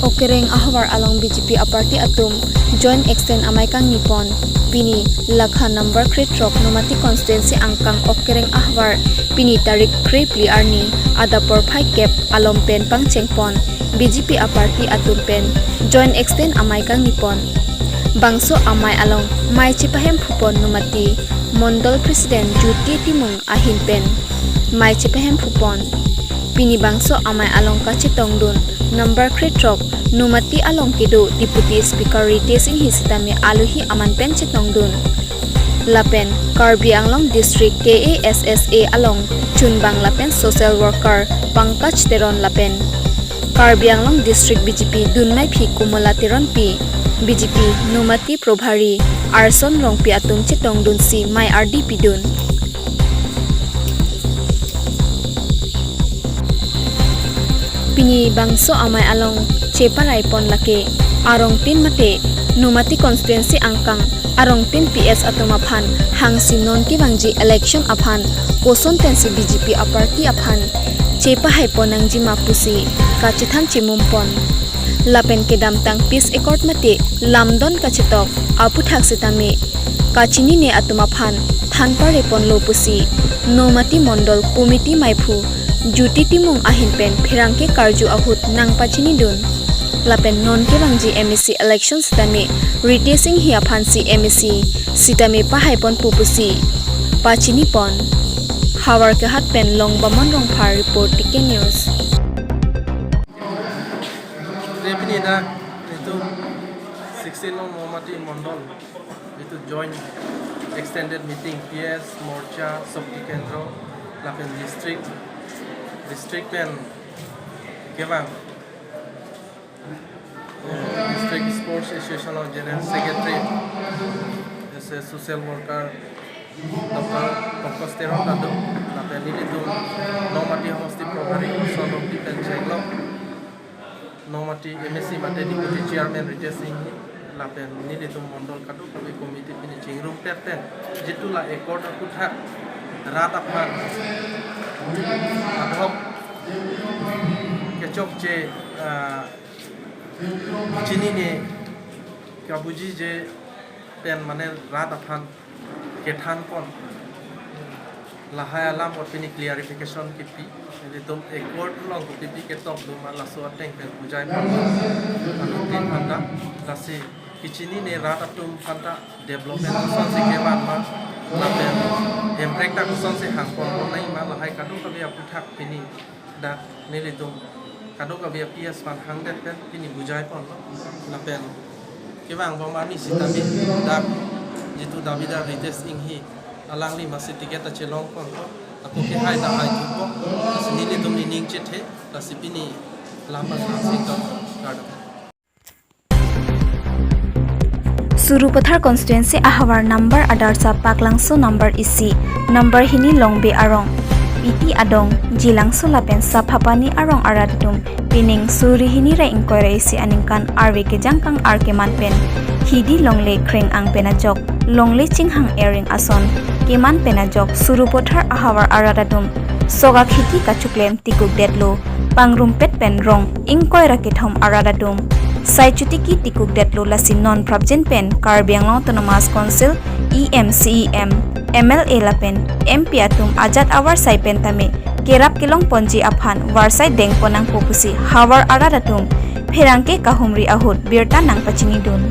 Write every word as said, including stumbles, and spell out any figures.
Okereng ahavar along B J P aparty atum joint extend amei kangni pon. Pini lakha number krethrok Nomati constituency angkang Okereng ahavar pini tarik krephli arni adap porphai kep alom pen pangcheng pon, B J P aparty atum pen joint extend amei kangni pon. Bangso amei along mei chepahemphu pon Nomati Mondol President Jyoti Timung ahin pen mei chepahemphu pon. Pini bangso amei along kachetongdun number krethrok Nomati along kedo Deputy Speaker Ritesh Enghi sitame alohi aman pen chetongdun. Lapen Karbi Anglong District K A S S A along chunbang lapen social worker Pankaj Teron lapen Karbi Anglong District B J P dunmeiphi Komola Teronpi, B J P Nomati Probhari Arson Rongpi atum chetongdunsi mei ardi pidun. Pini bangso amei along cheparai pon lake arongtin mate Nomati constituency angkang arongtin P S atum aphan hangsi non kevangji election aphan koson pensi B J P aparty aphan chepahai pon nangjima pusi kachethan chimum pon. Lapen kedamtang peace accord mate lamdon kachetok aphuthak sitame kachinine atum aphan than pare ponlo pusi Nomati Mondol Committee meiphu Jyoti Timung ahin pen pherangke karju ahut nangpachinidun. Lapen non kevangji M A C election sitame Ritesh Enghi aphansi M A C sitame pahai ponpo pusi pachini pon. Havar Kehat pen Longbamon Rongphar report, T K News. Pini dak itum sixteen Nomati Mondol itum joint extended meeting P S, Morcha, Shakti Kendra lapen district, district pen kevang, eh, District Sports Association along General Secretary, ese social worker Doctor Pankaj Teron ta do, lapen nelitum Nomati Homosti Probhari Arson Rongpi pen chenglo, Nomati M A C mate Deputy Chairman Ritesh Enghi, lapen nelitum Mondol kadokave committee pini chingrum pet pen, jitu la accord aphuthak rat aphan adhok kechokche, ah, chinine kabujije pen mane rat aphan kethan pon, lahai alam apot pini clarification kipi. Nelitum accord along kopipi ketok do ma laso ateng pen bujai pon. Anuttin aphanta lasi kachinine rat atum aphanta development kosonsi kevan ma, lapen hemprek ta kosonsi hang pon pon nangji ma, lahai kadokave aphuthak pini dak nelitum kadokave P S aphan hangdet pen pini bujai ponlo. Lapen kevang bom arni sitame dak jitu dabidar Ritesh Enghi alangli masi ticket ta chelong ponlo. Ako kehai ta hai thupo. Lasi nelitum nening chethe, lasi pini lam asang singkam kardom. Sarupathar constituency ahavar number adarsa Paklangso number isi, number hini Longbe arong, Iti adong, Jilangso lapen Saphapani arong arat atum pining suri hini ra ingkoi ra isi aningkan arve kejangkang ar keman pen hidi longle kreng-ang pen ajok, longle chinghang ering ason keman pen ajok Sarupathar ahavar arat atum soga khiti kachoklem tikukdetlo, pangrumpet pen rong ingkoi ra kethom arat atum sai chotiki tikukdetlo, lasi non prapjin pen Karbi Anglong Autonomous Council E M, C E M, M L A lapen M P atum ajat avarsai pen tame kerap kelong ponji aphan varsai deng pon nangpo pusi havar arat atum pherangke kahumri ahut birta nangpachinidun.